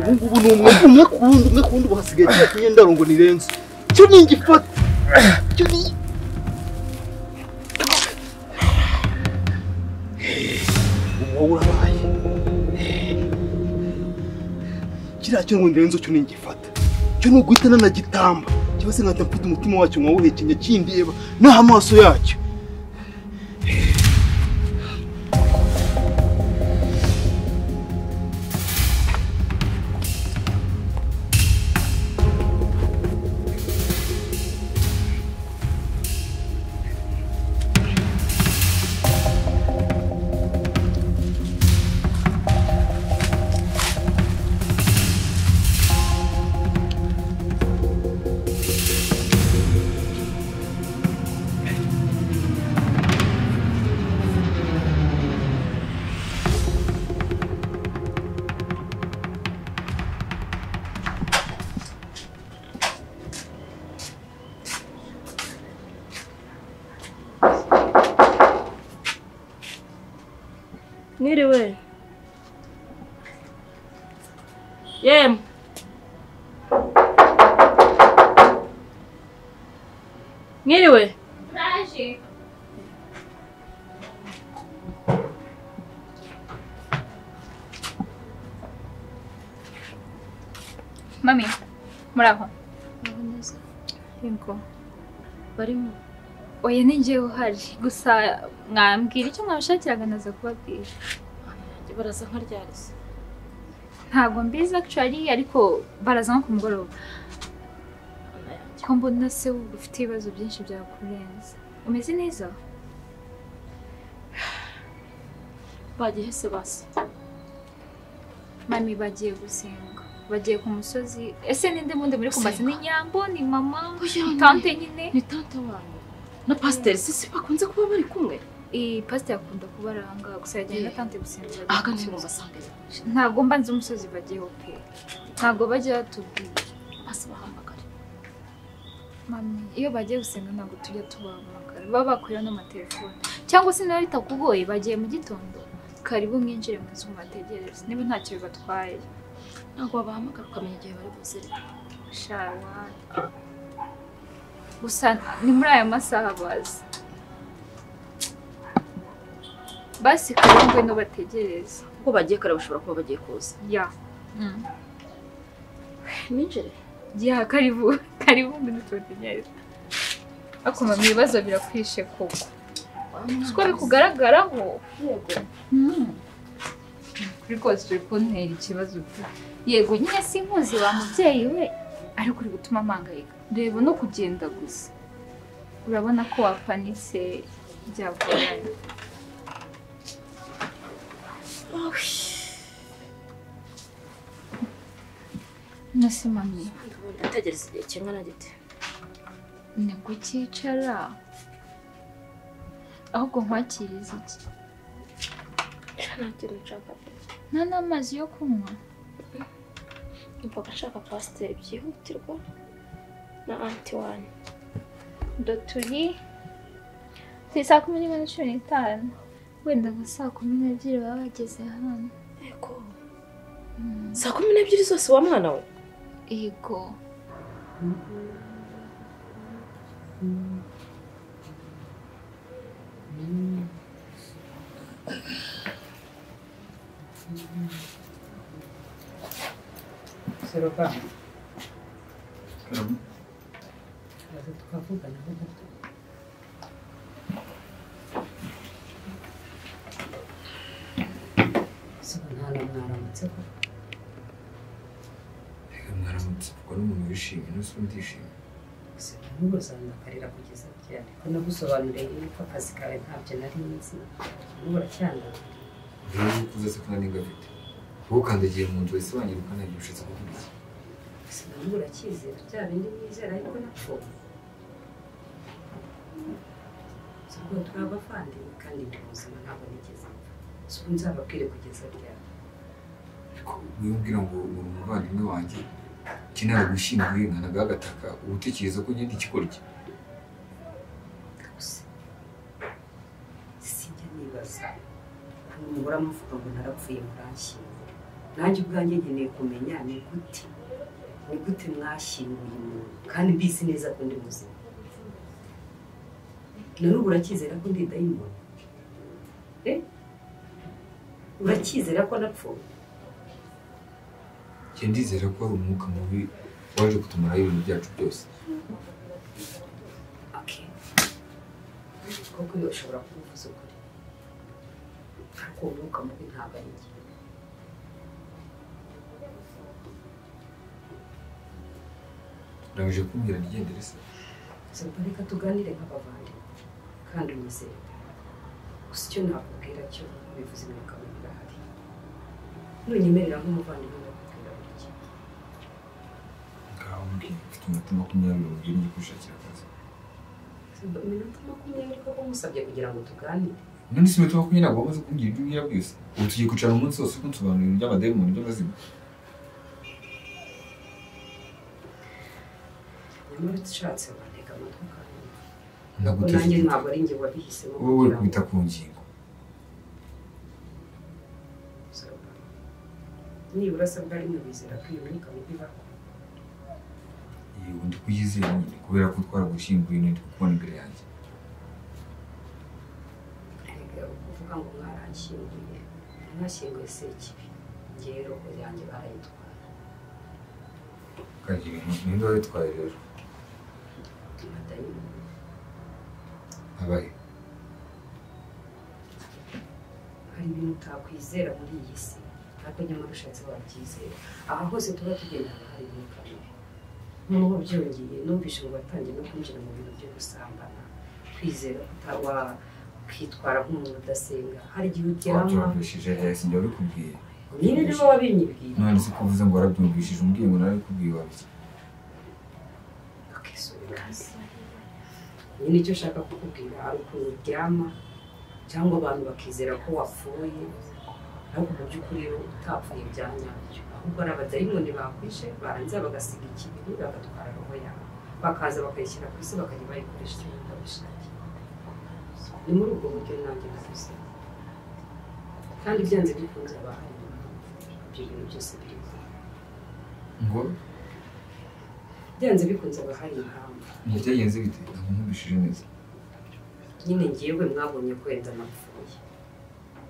Ubu ngubu ni umwe umwe ku wundi umwe ku wundi ubu hasigaye kiriya kinyendaro ngo nirenze. Cyo ni ingifata. Cyo ni ubu urabaye. Kiriya cyo ngo nirenze cyo ni ingifata. Cyo ni uguhita nanagitamba. Cyangwa se nkahita mfite umutima wacyo nkawuhekenya kindeba n'amaso yacyo. Mwiriwe. Yemwe. Mwiriwe. Naje. Mami, muraho. Muraho neza. Yego. Barimo. Oya ni njyewe uhari gusa mwambwira icyo mwabashakiraga naza kubabwira. Baraza nka ryarese. Ntabwo mbizi actually ariko baraza nko ku mugoroba. Ko mbona se ufite ibibazo byinshi byakurenze. Umeze neza? Bagiye se basi. Mami bagiye gusenga. Bagiye ku musozi. Ese ninde mundi muri kumbaza ni Nyambo ni mama? Tante nyine. Ni tante wanyu. Na pasiteri sisi bakunze kuba bari kumwe. Pasiteri akunda kubaranga gusa yajyanye na tante gusenga. Ahagana ngo mbasange. Ntabwo mba nzi umusozi bagiyeho pe. Ntabwo bajya batubwira. Basi bahamagare. Mami, iyo bagiye gusenga ntabwo tujya tubahamagara. Baba bakorera n'amatelefone. Cyangwa se niba bitakugoye bagiye mu gitondo. Karibu mwinjire mu nzu mubategereze. Niba ntacyo bibatwaye. Ntabwo babahamagara ukamenya igihe bari buzire. Shawa. Gusa ni muri aya masaha baza. Basi karibu ngwino bategereze. Kuko bagiye kare bashobora kuba bagiye kuza. Ya. Ninjire. Ya karibu, karibu ngwino tubategereze. Ariko mami ibibazo birakwishe koko. Siko bikugaragaraho. Yego. Kuri kose turi kuntera ikibazo pe. Yego nyine sinkuzi wa mubyeyi we ariko uri gutuma mpangayika. Reba no kugenda gusa. Urabona ko wapanitse byagoranye. Nase mami, ndategereza igihe kingana gite? Ni kucyicara. Ahubwo nkwakiriza iki? Nta kintu nshaka pe. Nta n'amazi yo kunywa. Numvaga nshaka pasiteri byihutirwa na anti wanyu. Turi 10:15. Wenda nka 12:00 baba bageze hano. Yego. 12:00 zose wa mwana we? Yego. Seroka. Baza tukavugana ho gato. Mwaramutse ko? Reka mwaramutse kuko n'umuntu wishimye n'usi ndishimye. Gusa ntuzandakarira kugeza ryari ko nagusobanuriye yuko akazi kawe ntabyo nari nzi. N'ubu uracyandakariye. Rero ukuze se kandi ngafite. Wowe ukandagiye mu nzu wese wanyirukana igihe ushatse kuvuga iki? Gusa n'ubu uracyizera bya bindi wizera ariko napfuye. Ubwo turi abavandimwe kandi ndi muzima ntabwo nigeze mpfa. Ubu nzababwire kugeza ryari? Ariko wibwira ngo uri umuvandimwe wanjye kinaragushyinguye nkanaga agataka uba utekereza ko ngenda ikikorya? Gusa sinjya nibaza ukuntu muhora muvuga ngo narapfuye muranshyingura. Nanjye ubwanjye nkeneye kumenya ni gute mwashyinguye umuntu kandi mbizi neza ko ndi muzima. Na n'ubu uracyizera ko ndi dayimoni? Uracyizera ko napfuye? Njye ndizera ko ari umwuka mubi waje kutumaraho ibintu byacu byose. Okay. Koko ushobora kuvuza ukuri. Ariko uwo mwuka mubi ntabwo ari njye. Urangije kumbwira nigendere se? Reka tuganire nk'abavandimwe kandi unyizere. Gusa icyo nakubwira cyo bivuze imyuka mibi irahari. Nunyemerera nk'umuvandimwe ndakubwira buri kimwe. Ngaho mbwira, mfite iminota 20 mbwira njye kwishakira akazi. Iminota 20 koko musabye kugira ngo tuganire? None se iminota 20 ntabwo wamaze kumbwira ibyo umbwira byose? Ubu tugiye kwicara umunsi wose kunsobanurira ibintu by'amadayimoni by'amazina. Nyamara ushatse wantega amatwi ukanyumva. Ndaguteze nanjye igiti. Ntabwo ari njye wabihisemo. Wowe uri kubita ku ngingo. Nibura se bwari wizera ko iyo myuka mibi ibaho? Yego ndi kuyizera nyine kubera ko twaragushyinguye ndi kukubona imbere yanjye. Erega uvuga ngo mwaranshyinguye, mwashyinguye Sekibi, njyewe roho yanjye barayitwaye. Kandi ibintu ninde wabitwaye rero? Amadayimoni. Abahe? Hari ibintu utakwizera muri iyi si, ariko nyamara ushatse wabyizera. Aha hose tuba tugenda hari imyuka mibi. Noneho byongeye numvise ngo watangiye no kwinjira mu bintu byo gusambana, kwizera kwitwara nk'umuntu udasenga. Hari igihe uryama. Wabyumvishije hese njye wabikubwiye. Nyine niba wabinyibwiye. None se ko uvuze ngo warabyumvishije umbwiye ngo narabikubwiye wabiki? Akisubira hasi. Nyine icyo nshaka kukubwira hari ukuntu uryama cyangwa abantu bakizera ko wapfuye, ariko mu by'ukuri rero utapfuye bya nyabyo, ahubwo ari abadayimoni bakwishe barangiza bagasiga ikibiri bagatwara roho yawe, bakaza bakayishyira ku isi bakajya bayikoresha icyo bumva bishakiye. Ni muri ubwo buryo nanjye navuze, kandi byanze bikunze haba hari impamvu ibyo bintu byose biri kuba. Ngo byanze bikunze haba hari impamvu. Ntibyagenze bite? Ntabwo nkumvishije neza. Nyine ngewe mwabonye ko wenda napfuye,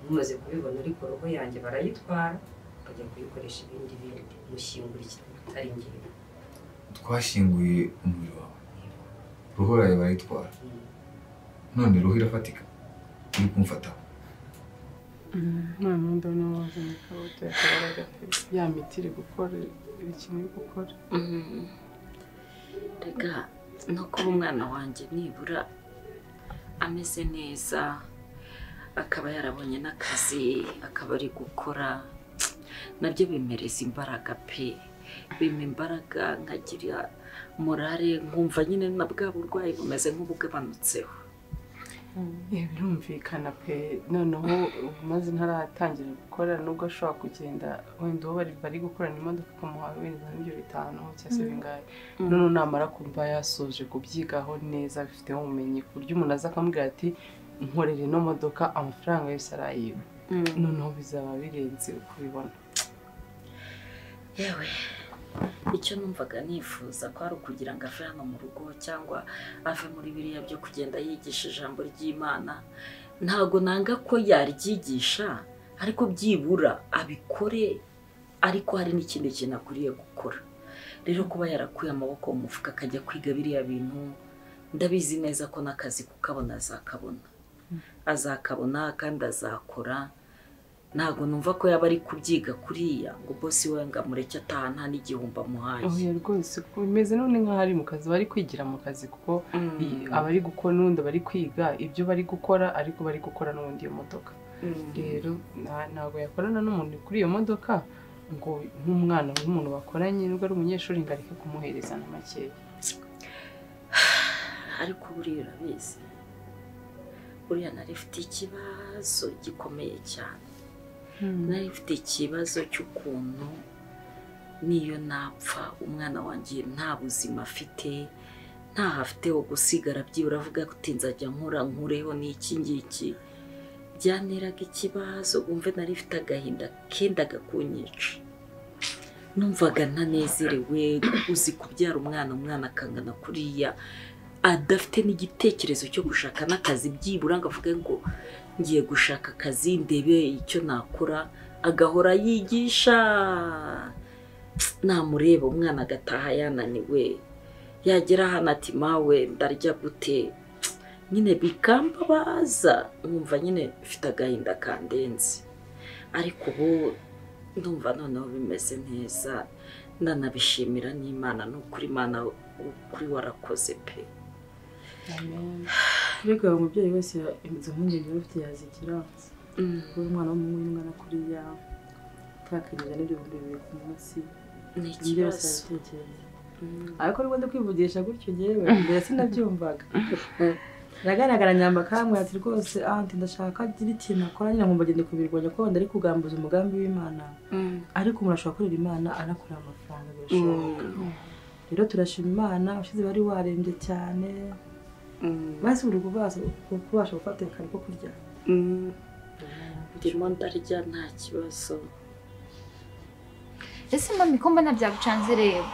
mumaze kubibona, ariko roho yanjye barayitwara bajya kuyikoresha ibindi bindi, mushyingura ikintu kitari ngewe. Twashyinguye umubiri wawe, roho yawe barayitwara, none roho irafatika iri kumfataho. None ndabona wazanye akabuto yakabaraga pe, ya miti iri gukora ikintu iri gukora. Rega no kuba umwana wanjye nibura ameze neza, akaba yarabonye n'akazi, akaba ari gukora, nabyo bimereza imbaraga pe, bimpa imbaraga nkagira morale, nkumva nyine na bwa burwayi bumeze nk'ubugabanutseho. Birumvikana pe. Noneho maze ntaratangira gukora, nubwo ashobora kugenda wenda uwo bari gukorana imodoka ikamuha wenda n'ibyo 5 cyangwa se bingahe, noneho namara kumva yasoje kubyigaho neza abifiteho ubumenyi, ku buryo umuntu aza akamubwira ati nkorera ino modoka amafaranga yose arayiwe, noneho bizaba birenze uko ubibona. Yewe icyo numvaga nifuza ko ari ukugira ngo ave hano mu rugo cyangwa ave muri biriya byo kugenda yigisha ijambo ry'Imana. Ntago nanga ko yaryigisha, ariko byibura abikore, ariko hari n'ikindi kintu akwiriye gukora. Rero kuba yarakuye amaboko mu mufuka akajya kwiga biriya bintu, ndabizi neza ko n'akazi kukabona azakabona. Azakabona kandi azakora. Ntago numva ko yaba ari kubyiga kuriya ngo bosi we ngo amureke ataha nta n'igihumbi amuhaye. Oya rwose bimeze none nk'aho ari mu kazi, bari kwigira mu kazi, kuko abari gukora n'ubundi bari kwiga ibyo bari gukora, ariko bari gukora n'ubundi iyo modoka. Rero ntabwo yakorana n'umuntu kuri iyo modoka ngo nk'umwana w'umuntu bakoranye, nubwo ari umunyeshuri ngo areke kumuhereza na makeya. Ariko buriya urabizi, buriya nari mfite ikibazo gikomeye cyane. Nari mfite ikibazo cy'ukuntu niyo napfa umwana wanjye nta buzima afite, ntaho afite ho gusigara, byibura avuga ati nzajya nkora nkureho n'iki ngiki. Byanteraga ikibazo, wumve nari mfite agahinda kendaga kunyica. Numvaga ntanezerewe, uzi kubyara umwana, umwana akangana kuriya adafite n'igitekerezo cyo gushaka n'akazi, byibura ngo avuge ngo ngiye gushaka akazi ndebe icyo nakora, agahora yigisha. Namureba umwana agataha yananiwe, yagera hano ati mawe ndarya gute, nyine bikambabaza, nkumva nyine mfite agahinda kandenze. Ariko ubu ndumva noneho bimeze neza, ndanabishimira n'Imana, ni ukuri Imana ukuri warakoze pe. Amen. Ariko umubyeyi wese izo mpungenge aba afite yazigira. Kuba umwana w'umuhungu n'umwana kuriya utakirinda n'ibyo 2000 ku munsi ni ikibazo. Ariko nubwo ndakwivugisha gutyo njyewe mbere sinabyumvaga. Nagaragara nyamba kamwe ati rwose anti ndashaka agira ikintu akora, nyine nkumva agenda kubirwanya ko wenda ari kugambuza umugambi w'Imana. Ariko umuntu ashobora gukorera Imana anakorera amafaranga, birashoboka. Rero turashima Imana, ushize bari warembye cyane. Basi uri kubasha gufata akantu ko kurya. Ndimo ndarya nta kibazo. Ese mami ko mbona byagucanze rero?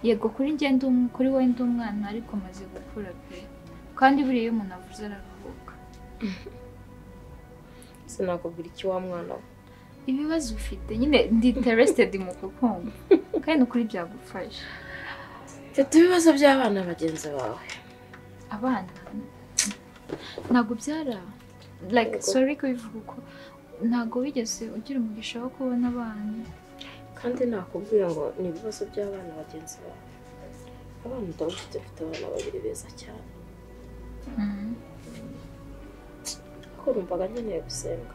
Yego kuri njye ndi kuri wowe ndi umwana, ariko maze gukura pe. Kandi buriya iyo umuntu avuze araruhuka. Sinakubwira iki wa mwana we. Ibibazo ufite nyine ndi interested mu kukumva. Kandi ukuri byagufasha. Mfite ibibazo by'abana bagenzi bawe. Abana ntabwo byara like sorry kubivuga uko, ntabwo wigeze ugira umugisha wo kubona abana. Kandi nakubwira ngo ni ibibazo by'abana bagenzi bawe. Abana ndabafite, mfite abana babiri beza cyane. Ariko numvaga nkeneye gusenga,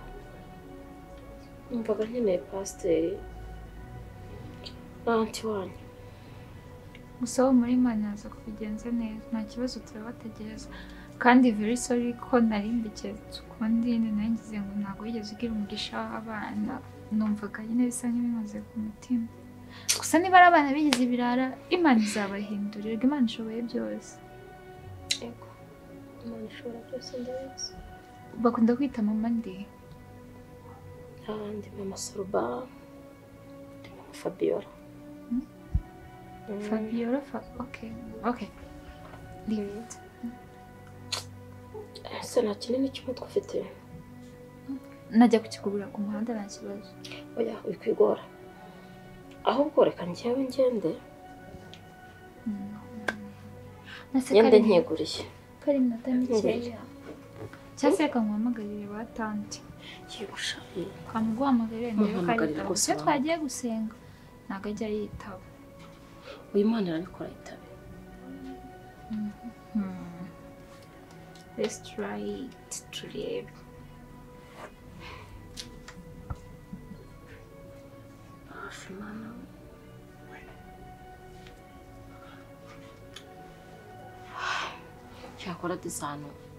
numvaga nkeneye pasiteri na anti wanyu. Gusa wo muri Imana yaza kubigenza neza, nta kibazo, turabategereza. Kandi very sorry ko nari mbiketse ukundi, nangize ngo ntabwo wigeze ugira umugisha w'abana, numvaga nyine bisa nk'ibimaze ku mutima. Gusa niba ari abana bigize ibirara, Imana izabahindurira, Imana ishoboye byose. Yego, Imana ishobora byose ndabizi. Bakunda kwita mama nde? Ndi mama Soruba, ndi mama Fabiola. Fabiola, okay, okay. Leave it. Ese nta kinini cy'umutwe ufite? Najya kukigurira ku muhanda nta kibazo. Oya, wikwigora. Ahubwo reka njyewe ngende. Ngende nkiguriye. Kari iminota mikeya. Cyangwa se reka nkuhamagarire ba tante. Yegusha. Kamuguhamagarire ndebe ko ari rwose. Iyo twagiye gusenga ntabwo ajya yitaba. Uyu Imana irabikora itabe. Let's try it turebe. Hafi Mana. Cyakora disi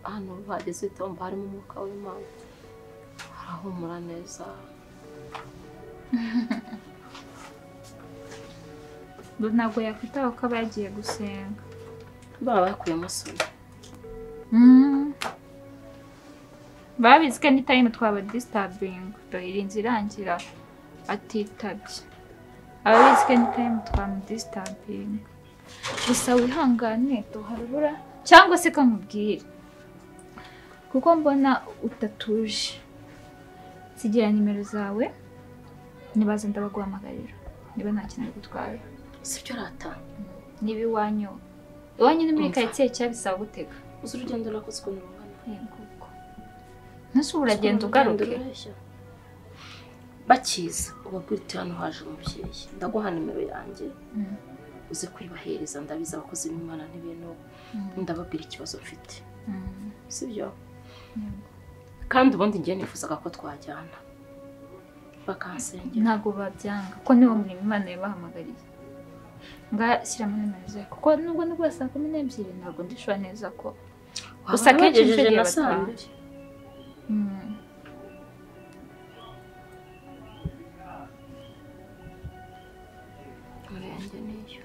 hano bageze itomba harimo umwuka w'Imana, harahumura neza. Ntabwo yakwitaba ko aba yagiye gusenga. Baba bakuyemo soni. Babizi ko anytime twaba disturbing, irinze irangira atitabye. Ababizi ko anytime twamudisturbing. Gusa wihangane tuharubura cyangwa se kamubwire. Kuko mbona utatuje. Sigira nimero zawe nibaza ndabaguhamagarira niba nta kintu gutwara. Sibyo rata. Niba iwanyu iwanyu ni muri quartier cyabisaba gutega. Uzi urugendo nakoze ukuntu rungana. Yego. Nase uragenda ugaruke. Bakiza ubabwira uti hano haje umubyeyi, ndaguha nimero yanjye uze kuyibahereza, ndabizi abakozi b'Imana n'ibintu, ndababwira ikibazo mfite. Sibyo? Kandi ubundi ngiye nifuzaga ko twajyana bakansengera. Ntabwo babyanga kuko niwo murimo Imana yabahamagariye. Ngashyiramo nimero zawe kuko nubwo nubwo saa 12 ntabwo ndishura neza ko gusa kenshi ngejeje na saa 2. Murenge niyo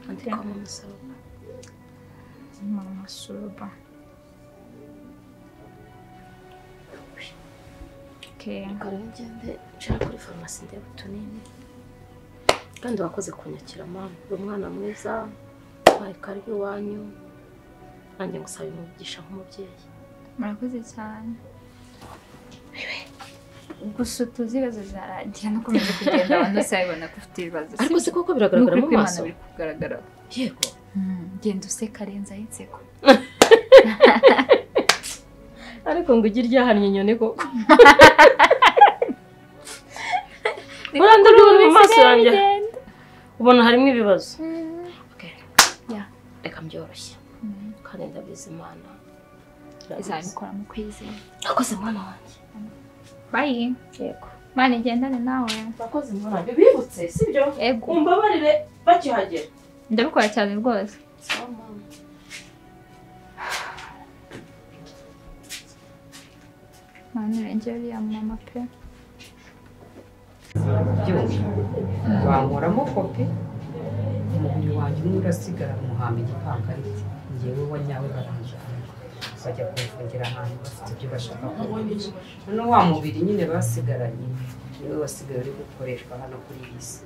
andika mama Soroba. Mama Soroba. Okay. Reka rero ngende nshaka kuri farumasi ndebe utunini. Kandi wakoze kunyakira mama, uri umwana mwiza, wahaye karibu iwanyu, nanjye ngusaba umugisha nk'umubyeyi. Murakoze cyane. Gusa utuzi ibibazo bizarangira nukomeza kugenda abantu bose babibona ko ufite ibibazo. Ariko se koko biragaragara mu maso? Biri kugaragara. Yego. Genda useka renza inseko. Ariko ngo ujye iryahannye inyoni koko. Uranda ubibona mu maso yanjye. Ubona harimo ibibazo. Okay. Yeah. Reka mbyoroshye. Kandi ndabizi Imana. Izabikora mu kwizera. Akoze mwana wanjye. Bye. Yego. Mwana igendane nawe. Akoze mwana wanjye. Bibutse sibyo? Yego. Umbabarire bakihagera. Ndabikora cyane rwose. Sawa mama. Mwana urengera uriya mama pe. Byose bankoramo kopi umubiri wanjye umwe urasigara muhamba igipankarite njyewe wa nyawe baranjyana bajya kumfungira ahantu bafite ibyo bashaka kugurisha. Noneho wa mubiri nyine basigaranye niwe wasigaye uri gukoreshwa hano kuri iyi si.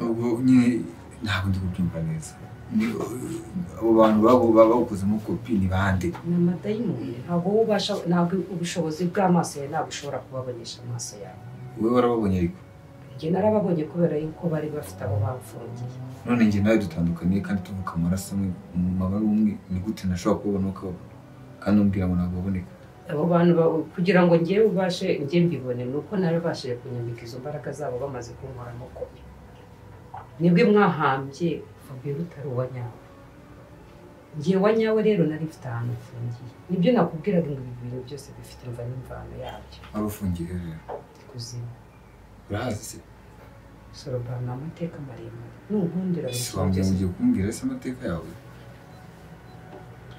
Ubwo nyine ntabwo ndi kubyumva neza. Abo bantu bawukozemo kopi ni bande? Ni amadayimoni. Ntabwo ubasha, ntabwo ubushobozi bw'amaso yawe ntabwo ushobora kubabonesha amaso yawe. Wowe warababonye ariko? Njye narababonye kubera yuko bari bafite aho bamfungiye. None njye nawe dutandukaniye kandi tuvuka amaraso amwe mu mabara umwe, ni gute ntashobora kubabona ukababona kandi umbwira ngo ntabwo baboneka? Abo bantu kugira ngo njyewe ubashe njye mbibone ni uko narabashije kunyambika izo mbaraga zabo bamaze kunkoramo kopi. Nibwo mwahambye Fabiola utari uwa nyawe. Njye wa nyawe rero nari mfite ahantu mfungiye. Nibyo nakubwiraga ngo ibi bintu byose bifite imva n'imvano yabyo. Wari ufungiye rero? Ikuzimu. Urahazi se? Soroba ni amateka maremare. Nunkundira buri kintu cyose. Ugiye kumbwira se amateka yawe?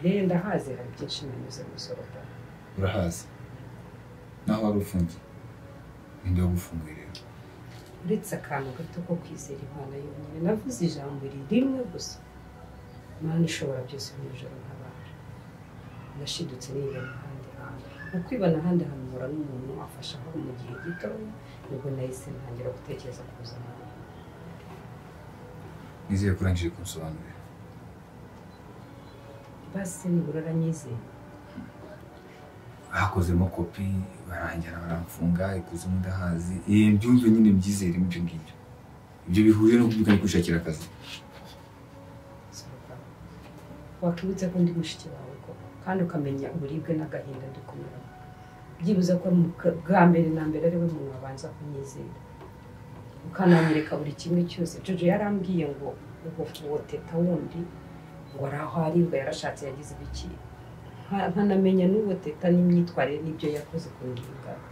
Rero ndahazi hari byinshi nanyuze mu Soroba. Urahazi? Naho wari ufungiye? Ninde wagufunguye rero? Uretse akantu gato ko kwizera Imana yonyine, navuze ijambo rimwe gusa. Imana ishobora byose mu ijoro ntabara. Nashidutse nibona ahandi hantu. Mu kwibona ahandi hantu mpura n'umuntu afasha aho mu gihe gito, nibwo nahise ntangira gutekereza ku buzima bwanjye. Nizeye ko urangije kunsobanurira. Basi nibura uranyizeye. Bakozemo kopi barangira baramfunga ikuzimu ndahazi. Mbyumve nyine mbyizere ibyo ngibyo. Ibyo bihuriye no kubyuka kwishakira akazi. Wakibutse ko ndi mushiki wawe koko kandi ukamenya uburibwe n'agahinda ndi kunyuramo. Byibuze ko bwa mbere na mbere ari we muntu wabanza kunyizera. Ukananyereka buri kimwe cyose. Jojo yarambwiye ngo uwo teta wundi ngo ari aho ari ngo yarashatse yagize ibiki. Nkanamenya n'uwo teta n'imyitwarire n'ibyo yakoze ku ngingano.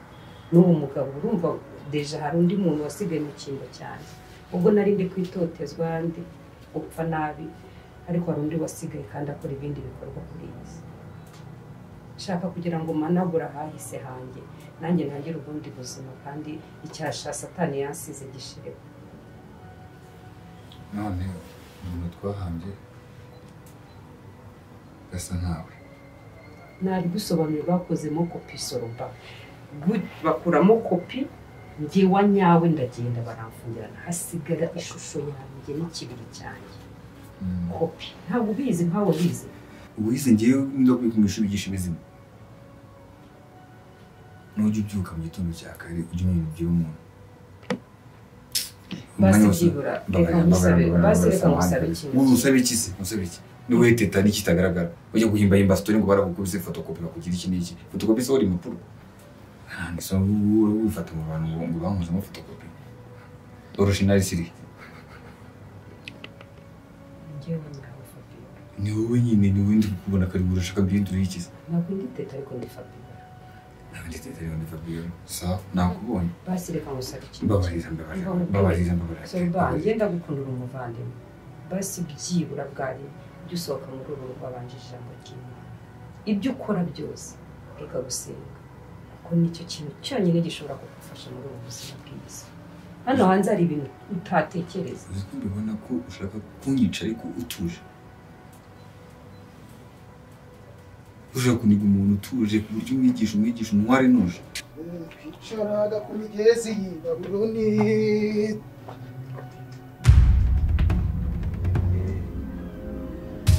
N'uwo mugabo urumva deja hari undi muntu wasigaye mu cyimbo cyanjye. Ubwo nari ndi kwitotezwa ndi gupfa nabi ariko hari undi wasigaye kandi akora ibindi bikorwa kuri iyi si. Nshaka kugira ngo managura ahahise hanjye nanjye ntangire ubundi buzima kandi icyasha Satani yansize gishireho. None umuntu twahambye gasa nkawe. Nabigusobanurira bakozemo kopi Soroba. Bakuramo kopi njye wa nyawe ndagenda baramfungirana hasigara ishusho yanjye n'ikibiri cyanjye. Kopi ntabwo ubizi nkawe ubizi. Uwize ngewe ndakwiye mu ishuri bigisha imizima. Nujya ubyuka mu gitondo cya kare ujye umenya ibyo umuntu. Basi byibura reka ngusabe, basi reka ngusabe ikintu. Usabe iki se? Usabe iki? Niwe teta n'ikitagaragara. Ujya guhimba himba story ngo baragukubise photocopy bakugira iki n'iki. Photocopy se uri impapuro. So wifata mu bantu ngo bankozemo photocopy. Original siri. Njyewe nyawe Fabiola. Ni wowe nyine ni wowe ndi kukubona kari urashaka bihindura iki se? Ntabwo ndi teta ariko ndi Fabiola. Ntabwo ndi teta ariko ndi Fabiola. Sawa nakubonye. Basi reka ngusabe ikintu. Mbabarira mbabarira. Mbabarira mbabarira. Soroba ngenda gukundura umuvandimwe. Basi byibura bwari ujye usohoka muri uru rugo wabanje ijambo ry'Imana. Ibyo ukora byose reka gusenga. Kuko nicyo kintu cyonyine gishobora kugufasha muri ubu buzima bwiza. Hano hanze hari ibintu utatekereza. Uzi ko mbibona ko ushaka kunyica ariko utuje. Uje kuniga umuntu utuje ku buryo umwigisha umwari nuje. Twicaraga ku migezi y'i Babuloni.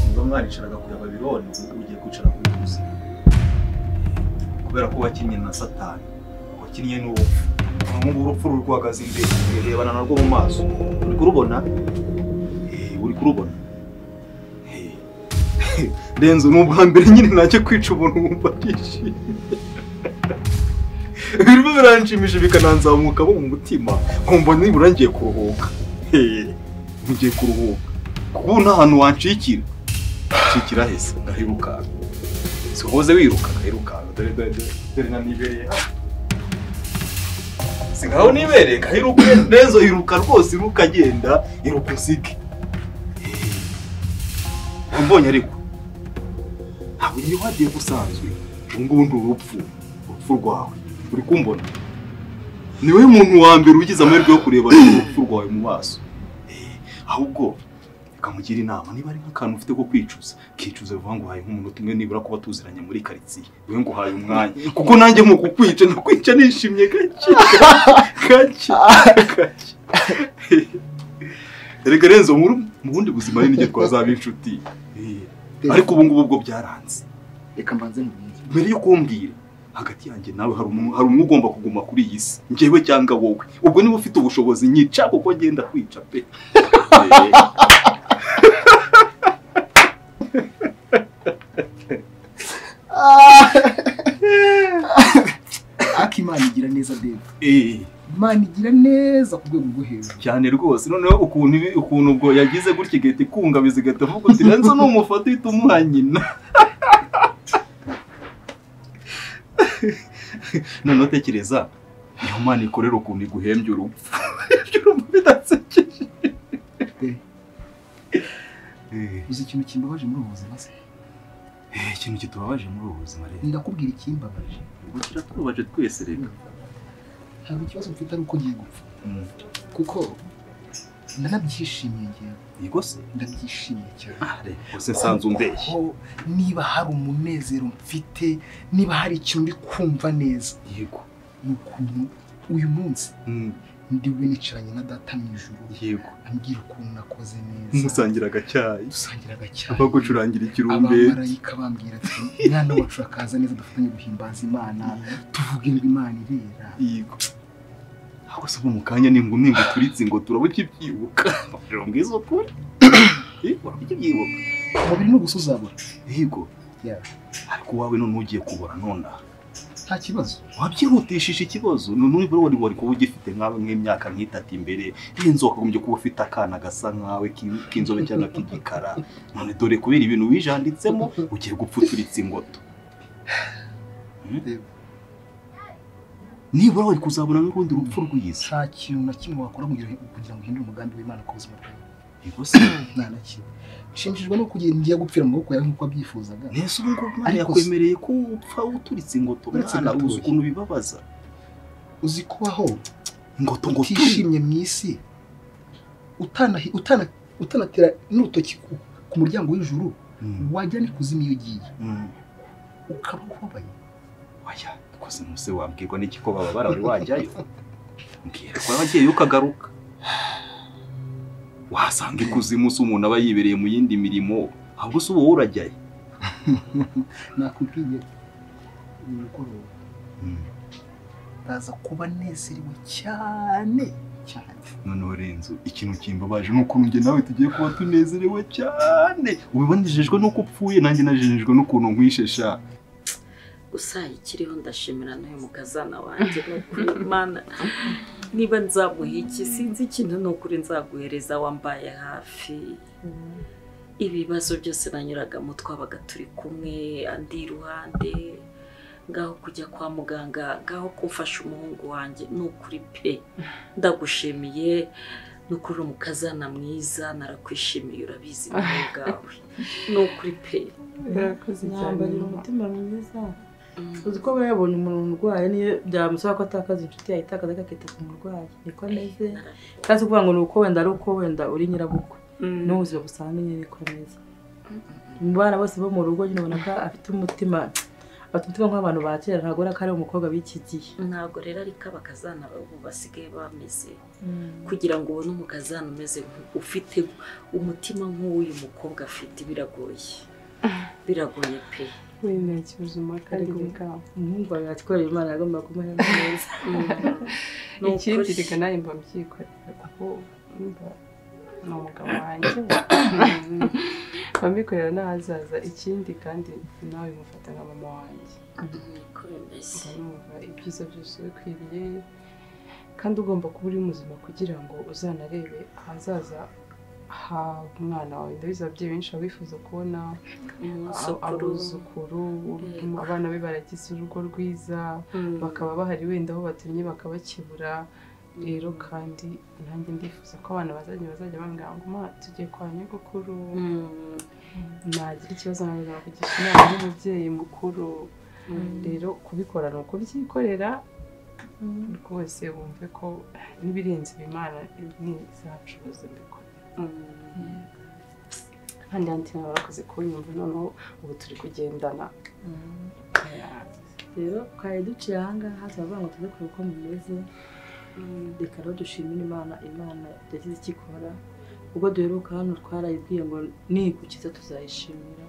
Niba mwaricaraga ku ya Babiloni, ubu ugiye kwicara ku y'ubuzima. Kubera ko wakinnye na Satani, wakinnye n'urupfu. Ubu urupfu rurwagaza imbere, urebana narwo mu maso. Uri kurubona? Uri kurubona? Renzo ni ubwa mbere nyine nacyo kwica umuntu wumva ndishimye. Birimo biranshimisha bikananzamuka mu mutima, nkumva nibura ngiye kuruhuka. Ngiye kuruhuka. Kuko nta hantu wancikira. Nshikira hese ngahiruka. Sihoze wiruka ngahiruka. Dore dore dore na nibereye. Singaho nibereye ngahiruka. Renzo iruka rwose iruka agenda iruka usige. Mbonye ariko ntabwo nyiri wagiye gusanzwe ubu ngubu urupfu rwawe uri kumbona ni wowe muntu wa mbere ugize amahirwe yo kureba urupfu rwawe mu maso. Ahubwo reka mugire inama, niba ari nk'akantu ufite ko kwicuza kicuza bivuga ngo uhaye nk'umuntu tumwe nibura kuba tuziranye muri karitsiye wowe ngo uhaye umwanya, kuko nanjye mu kukwica nakwica nishimye gake gake gake. Erega Renzo mu bundi buzima ari nige twazaba inshuti, ariko ubu ngubu bwo byaranze. Reka mbanze nkubwire mbere yo kumbwira, hagati yanjye nawe hari umuntu ugomba kuguma kuri iyi si, njyewe cyangwa wowe. Ubwo niba ufite ubushobozi nyica kuko ngenda kwica pe. Ariko Imana igira neza Dave. Imana igira neza ku rwego rwo hejuru cyane rwose. Noneho ukuntu ubwo yagize gutya igahita ikungabiza igahita avuga uti Renzo numufata uhita umuha nyina. Noneho tekereza iyo Imana ikorera ukuntu iguhembye urupfu. Ibyo urumva bidasekeje. Uzi ikintu kimbabaje muri ubu buzima se? Ikintu kitubabaje muri ubu buzima rero ndakubwira ikimbabaje. Ubwo kiratubabaje twese reka. Ntabwo ikibazo mfite ari uko ngiye gupfa, kuko ndanabyishimiye ngewe. Yego se ndabyishimiye cyane. Rwose nsanze umbeshye. Niba hari umunezero mfite, niba hari ikintu ndi kumva neza, yego ni ukuntu uyu munsi ndiwe nicaranye na data mu ijuru. Yego ambwira ukuntu nakoze neza, musangira agacyayi, dusangira agacyayi, abagucurangira ikirumbeti, abamarayika bambwira ati mwana wacu akaza neza, dufatanye guhimbaza Imana, tuvuge ngo Imana irera. Yego aho se mu kanya ningu turitse ngo turaba ukibyibuka. Mbwiza ukuri urabyibuka umubiri ni ugusuzabura. Yego ariko wawe none ugiye kubora nonaha nta kibazo wabyihutishije ikibazo. None wari wari kuba ugifite nkawe nk'imyaka nk'itatu imbere y'inzu wakagombye kuba ufite akana gasa nkawe k'inzobe cyangwa k'igikara. None dore kubera ibintu wijanditsemo ugiye gupfa uturitse ingoto. Nibura wari kuzabona n'urundi rupfu rwiza. Nta kintu na kimwe wakora kugira ngo uhindure umugambi w'Imana ku buzima bwawe. Yego se nta na kimwe. Nshimishijwe no kugenda ngiye gupfira mu maboko yawe nk'uko wabyifuzaga. Nese ubu ngubu Imana yakwemereye ko upfa uturitse ingoto mwana, uzi ukuntu bibabaza. Uzi kubaho ingoto ngo utishimye mu isi, utanatera n'urutoki ku muryango w'ijuru, wajya n'ikuzimu iyo ugiye ukaba ubabaye. Oya ikuzimu se wabwirwa n'iki ko bababara wari wajyayo? Mbwira ko wagiyeyo ukagaruka. Wasanga ikuzimu se umuntu aba yibereye mu yindi mirimo, ahubwo se ubu urajyayo. Nakubwiye uyu mugoroba ndaza kuba nezerewe cyane cyane. Noneho Renzo ikintu kimbabaje ni ukuntu njye nawe tugiye kuba tunezerewe cyane. Ubibonejejwe nuko upfuye, nanjye najejejwe n'ukuntu nkwishesha. Gusa ikiriho ndashimira n'uyu mukazana wanjye n'ukuri Imana. Niba nzaguha iki sinzi ikintu n'ukuri nzaguhereza, wambaye hafi. Ibibazo byose nanyuragamo twabaga turi kumwe, andi iruhande, ngaho kujya kwa muganga, ngaho kumfasha umuhungu wanjye. N'ukuri pe ndagushimiye, n'ukuri umukazana mwiza, narakwishimiye urabizi nawe ubwawe. N'ukuri pe nambarira umutima mwiza. Uzi ko buriya yabonye umuntu urwaye niyo byamusaba ko atakaza inshuti yayitakaza akita ku murwayi, niko ameze. Kandi si ukuvuga ngo ni uko wenda ari uko wenda uri nyirabukwe, n'ubuzima busanzwe nyine niko ameze. Mu bana bose bo mu rugo nyine ubona ko afite umutima nk'abantu ba kera, ntabwo ari ko ari umukobwa b'iki gihe. Ntabwo rero ariko abakazana ubu basigaye bameze, kugira ngo ubone umukazana umeze ufite umutima nk'uyu mukobwa afite biragoye, biragoye pe. Wenda ikibazo kandi reka umuhungu wawe atkorera Imana agomba kumuha neza. Ikindi reka nawe mba mbyikorera kuko mba ni umugabo wanjye, mba mbikorera n'ahazaza. Ikindi kandi nawe mufata nka mama wanjye, numva ibyiza byose ubikwiriye kandi ugomba kuba uri muzima kugira ngo uzanarebe ahazaza ha umwana wawe. Ndabizi ababyeyi benshi baba bifuza kubona abuzukuru, abana be baragize urugo rwiza, bakaba bahari wenda aho batumye bakabakebura. Rero kandi nanjye ndifuza ko abana bazajya bambwira ngo ma tugiye kwa nyogokuru, nagira ikibazo nkaza kugisha inama n'umubyeyi mukuru. Rero kubikora ni ukubyikorera rwose, wumve ko n'ibirenze Imana ntizacuruza mbikora. Kandi anti nawe barakoze kunyumva, noneho ubu turi kugendana. Rero twari duciye ahangaha turavuga ngo tuze kureba uko mumeze. Reka rero dushimire Imana, Imana yagize icyo ikora. Ubwo duheruka hano twarayibwiye ngo nigukiza tuzayishimira.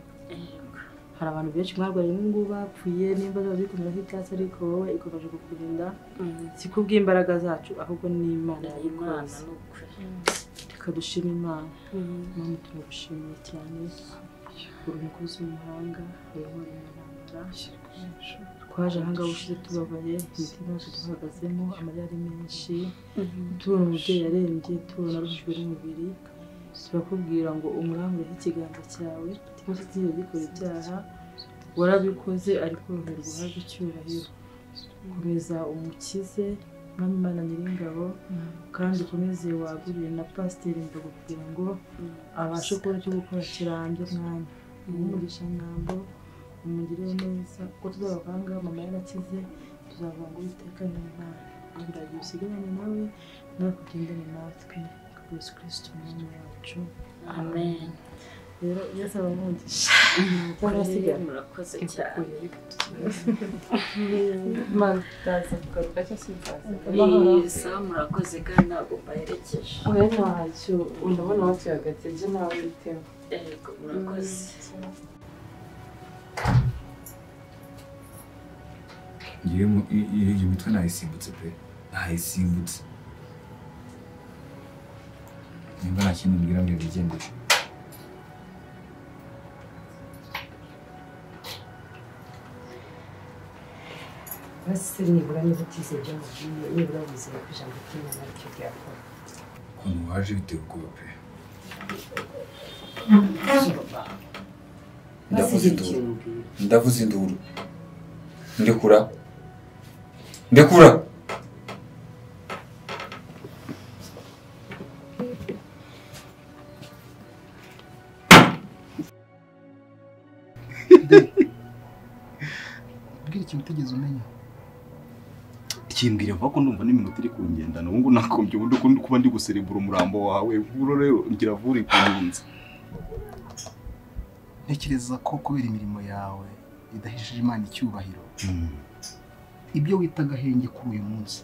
Hari abantu benshi mwarwaye nk'ubu bapfuye nimba zikomeza nk'ibyatsi, ariko wowe ikomeje kukurinda, si kubw'imbaraga zacu ahubwo ni Imana yabikoze. Reka dushime Imana. Mama turagushimiye cyane, uri umukozi w'umuhanga, uri intwari mu ntambara. Twaje ahangaha ubushize tubabaye, imitima yacu duhagazemo, amarira ari menshi, tubona umubyeyi arembye, tubona aruhijwe n'umubiri. Turakubwira ngo umurambureho ikiganza cyawe, cyangwa se kigiye gikora ibyaha, warabikoze ariko uruherwa uhabwe icyubahiro. Komeza umukize Mwami Imana Nyiringabo, kandi ukomeze wagurire na Pasiteri Mbago kugira ngo abashe kubona icyo gukora kirambye. Mwami umugisha Nyambo, umugirire neza, kuko tuzabavanga mama yarakize, tuzavuga ngo Uwiteka ni Imana. Turagiye usigarane nawe, nawe kugendane natwe, Yesu Kristo Umwami wacu. Amen. Rero Yesu abamugisha. Murakoze cyane. Imana itaza kugaruka cyangwa se itaza. Murakoze kandi ntabwo mbaherekeje. Oya ntacyo, ndabona watuye agatege nawe witeho. Yego murakoze. Iyo mitwe nayisimbutse pe, nayisimbutse. Nimba nta kindi mbwira mbwira bigendere. Basi nibura niba utizeye ibyo mubwiye, nibura wizeye ko ijambo ry'Imana aricyo ryakora. Ukuntu waje biteye ubwoba pe. Ndavuze induru. Ndekura. Ndekura. Mbwira ikintu utigeze umenya. Kimbwira vuba ko ndumva n'iminota iri kungendana. Ubu nakombye ubundi kuba ndi guserebura umurambo wawe. Ubu rero ngira vuri kuninze. Ntekereza ko kubera imirimo yawe idahesheje Imana icyubahiro, ibyo wita agahenge kuri uyu munsi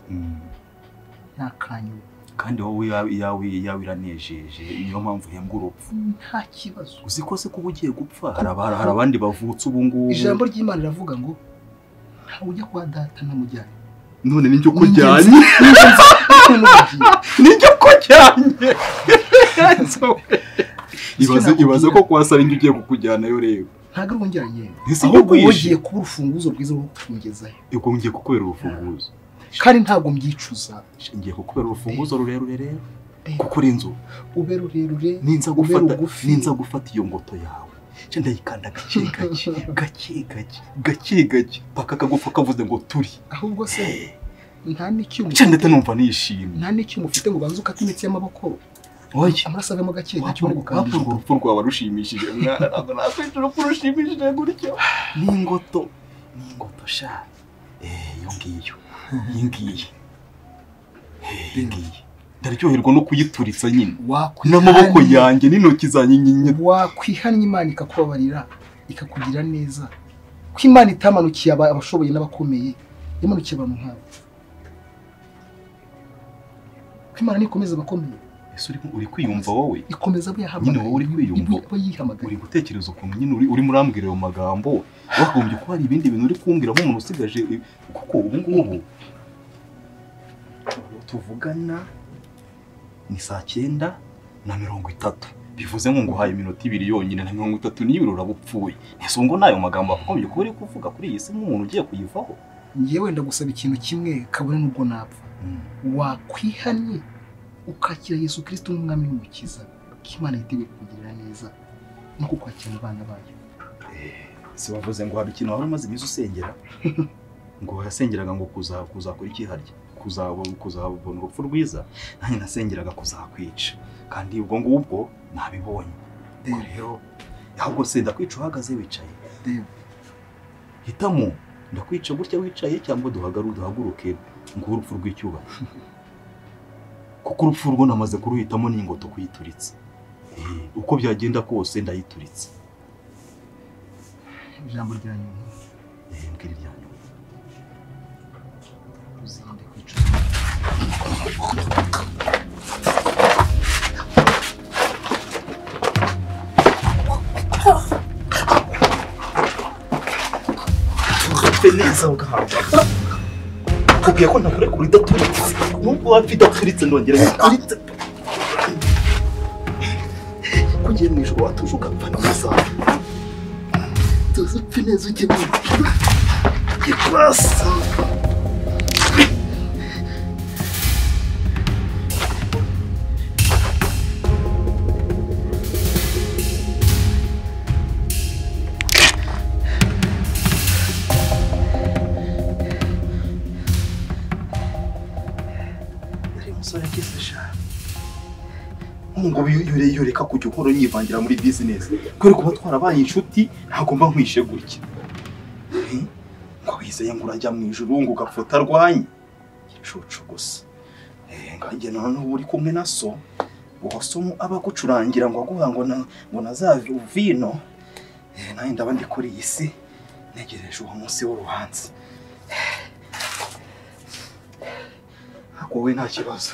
nta kanyu. Kandi wowe yawe iranejeje, niyo mpamvu uhembwa urupfu. Nta kibazo. Uzi ko se kuba ugiye gupfa hari abandi bavutse ubu ngubu. Ijambo ry'Imana riravuga ngo ntawe ujya kwa data ntamujyanye. None ninjye kujyanye. Ninjye kujyanye. Ibaze ko kwasara injye ugiye kukujyanayo rero. Ntabwo ari unjyanye. Ahubwo ugiye kuba urufunguzo rwiza rwo kukungezayo. Ubwo ngiye kukubera urufunguzo. Kandi ntabwo mbyicuza. Ngiye kukubera urufunguzo rurerure rero. Kuko uri inzu. Ube rurerure. Ninza gufata iyo ngoto yawe. Nca ndayikanda gake gake gake gake gake gake paka kagufa kavuze ngo turi. Ahubwo se nta n'icyuma. Nca ndetse numva nishimye. Nta n'icyuma ufite ngo ubanze ukate imitsi y'amaboko. Oya. Amaraso avemo gake gake uri gukanda. Urupfu rwawe rushimishije mwana. Ntabwo nakwica urupfu rushimishije gutyo. N'ingoto. N'ingoto sha. Iyo ngiyo. Iyi ngiyi. Iyi ngiyi. Ndaryoherwa no kuyituritsa nyine n'amaboko yanjye n'intoki zanjye nyine. Wakwihannye Imana ikakubabarira ikakugira neza. Ko Imana itamanukiye abashoboye n'abakomeye, yamanukiye abantu nk'abo. Ko Imana nikomeza abakomeye. Ese uri kwiyumva wowe? Ikomeza abo yahamagaye. Nyine wowe uri kwiyumva. Uri gutekereza ukuntu nyine uri murambwira ayo magambo, wagombye ko hari ibindi bintu uri kumbwira nk'umuntu usigaje, kuko ubu ngubu tuvugana ni saa 9:30, bivuze ngo nguhaye iminota 2 yonyine na 32 urabupfuye. Ese ngo nayo magambo akomeje kuba uri kuvuga kuri iyi si nk'umuntu ugiye kuyivaho? Ngewe ndagusaba ikintu kimwe kabone nubwo napfa, wakwihannye ukakira Yesu Kristo nk'umwami n'umukiza, ko Imana yiteguye kukugirira neza no kukwakira abana bayo. Si wavuze ngo hari ikintu wari umaze iminsi usengera? Ngo wasengeraga ngo kuzakora iki harya? Kuzabona urupfu rwiza. Nanjye nasengeraga kuzakwica, kandi ubwo ngubwo nabibonye. Rero ahubwo se ndakwica uhagaze wicaye? Hitamo, ndakwica gutya wicaye cyangwa duhaguruke ngo urupfu rw'icyubahiro. Kuko urupfu rwo namaze kuruhitamo n'ingoto kuyituritsa. Uko byagenda kose ndayituritse. Ijambo rya nyuma. Mbwira irya nyuma. Uzirinde kwica. Upfe neza ugahamba. Kubwiye ko ntakurekura idaturitse. Nubwo wapfa idaturitse ndongera nyituritse. Kugiye mu ijoro watuje ugapfa neza. Tuzi upfe neza ujye mu ijoro. Ikwasi. Ngo yoreka kujya uhora nyivangira muri business, kubera kuba twarabaye inshuti ntabwo mba nkwishe gutya. Ngo wizeye ngo urajya mu ijuru ngo ugapfa utarwanye, gicucu gusa. Ngajye none ubu uri kumwe na so, uwo so aba agucurangira ngo aguha ngo na za vino. Nanjye ndaba ndi kuri iyi si ntegereje uwo munsi w'urubanza. Ariko wowe nta kibazo,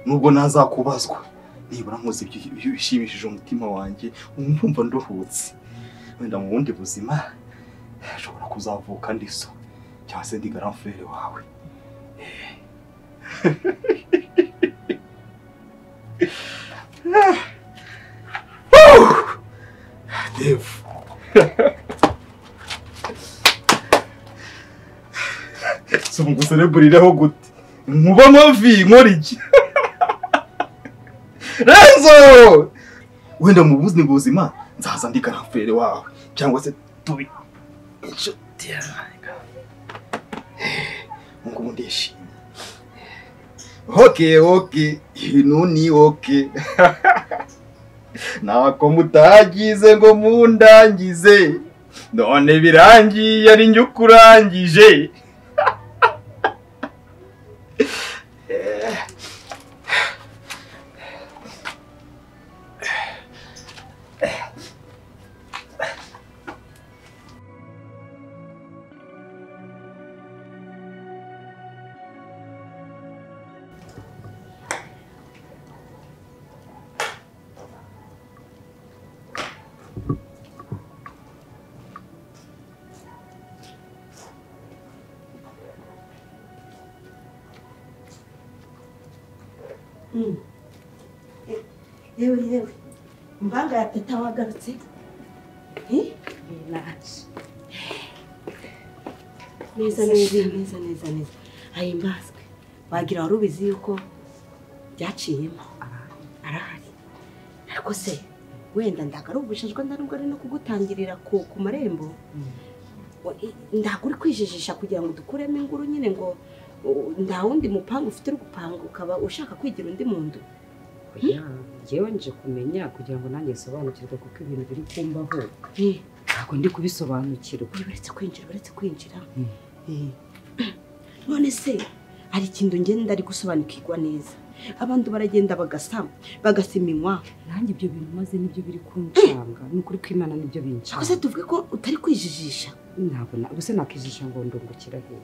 nubwo ntazakubazwa, nibura nkoze ibyo bishimishije umutima wanjye, ndumva nduhutse. Wenda mu bundi buzima nshobora kuzavuka ndi so cyangwa se ndi grand frère wawe. Dave. So ngusereburiraho gute? Nkuba amavi nkora iki? Renzo! Wenda mu bundi buzima nzaza ndi grand frère wawe cyangwa se tubi inshuti yanjye. Ngo ndishimye. Okay, okay, ibintu ni okay. Nako mutagize ngo mundangize, none birangiye ari njye ukurangije. Yewe yewe, mbanga ya teta wagarutse. Naje neza neza neza neza neza. Ahimbazwe wagira wari ubizi yuko byaciyemo arahari. Ariko se wenda ndagarubujijwe ndarubwo ari no kugutangirira ku marembo, ndaguri kwijijisha kugira ngo dukuremo inguru nyine, ngo nda wundi mupanga ufite uri gupanga ukaba ushaka kwigira undi muntu. Njyewe nje kumenya kugira ngo nanjye nsobanukirwe, kuko ibintu biri kumbaho ntabwo ndi kubisobanukirwa. Uretse kwinjira, uretse kwinjira. None se Hari ikintu ngenda ari gusobanukirwa neza. Abantu baragenda bagasama, bagasiminywa. Nanjye ibyo bintu maze nibyo biri kuncanga. Ni ukuri kw'Imana nibyo bincanga. Gusa tuvuge ko utari kwijijisha. Ntabwo gusa nakijijisha ngo ndungukira hehe.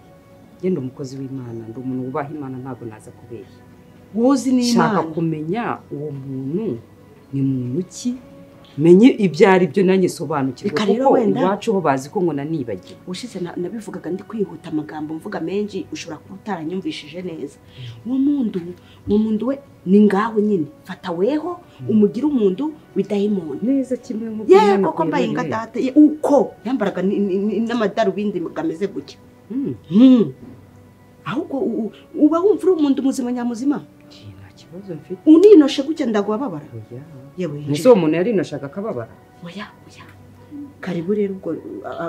Ngenda umukozi w'Imana, ndi umuntu wubaha Imana ntabwo naza kubeshya. Wozi ni Imana. Shaka kumenya uwo muntu ni muntu ki? Menye ibyo ari byo nanjye sobanukirwa kuko iwacu ho bazi ko ngo nanibagiwe. Ushize nabivugaga ndi kwihuta amagambo mvuga menshi ushobora kuba utaranyumvishije neza. Uwo muntu we ni ngawe nyine fata weho umugira umuntu w'idayimoni neza kimwe mu ye koko mbaye inga data uko yambaraga n'amadarubindi gameze gutya. Ahubwo uba wumva uri umuntu muzima nyamuzima. Nta kibazo mfite. Uninoshe gutya ndagwababara. Yewe. Nese uwo muntu yarinoshaga akababara? Oya, oya. Karibu rero ubwo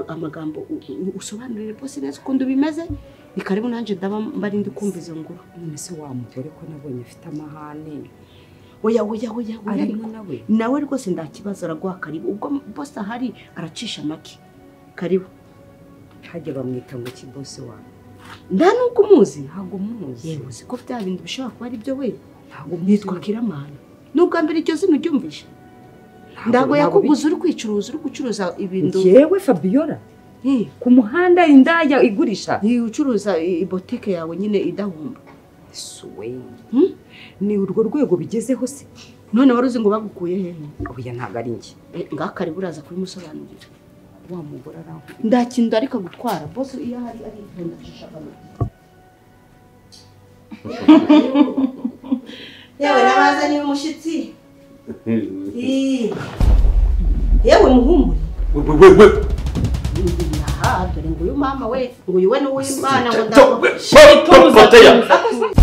amagambo usobanurire bose neza ukuntu bimeze. Ni karibu nanje ndaba mbari ndi kumva izo nguru. None se wa mugore ko nabonye afite amahane? Oya, oya, oya, oya. Nawe. Nawe rwose ndakibazo araguha karibu. Ubwo boss ahari aracisha make. Karibu. Hajya bamwita ngo ki boss wawe? Nda nuko umuzi? Ntabwo umuzi. Yewe uzi ko bya bintu bishobora kuba ari byo we. Ntabwo nitwa Kiramana. Nubwa mbere iryo zina uryumvishe. Ndago yakuguza uri kwicuruza uri gucuruza ibintu. Yewe Fabiola. Ku muhanda indaya igurisha. Ucuruza ibotike yawe nyine idahumba. Suwe. Ni urwo rwego bigezeho se? None waruzi ngo bagukuye hehe? Oya ntabwo ari njye. Ngakari buraza kubimusobanurira. Wa mugore araho. Ndakinda ariko gutwara boss iyo hari ari ndashisha abantu. Yewe nabazaniye umushitsi. Yewe muhumure. We. Aha dore nguyu mama we, nguyu we n'uw'Imana ngo ndago. Tuza.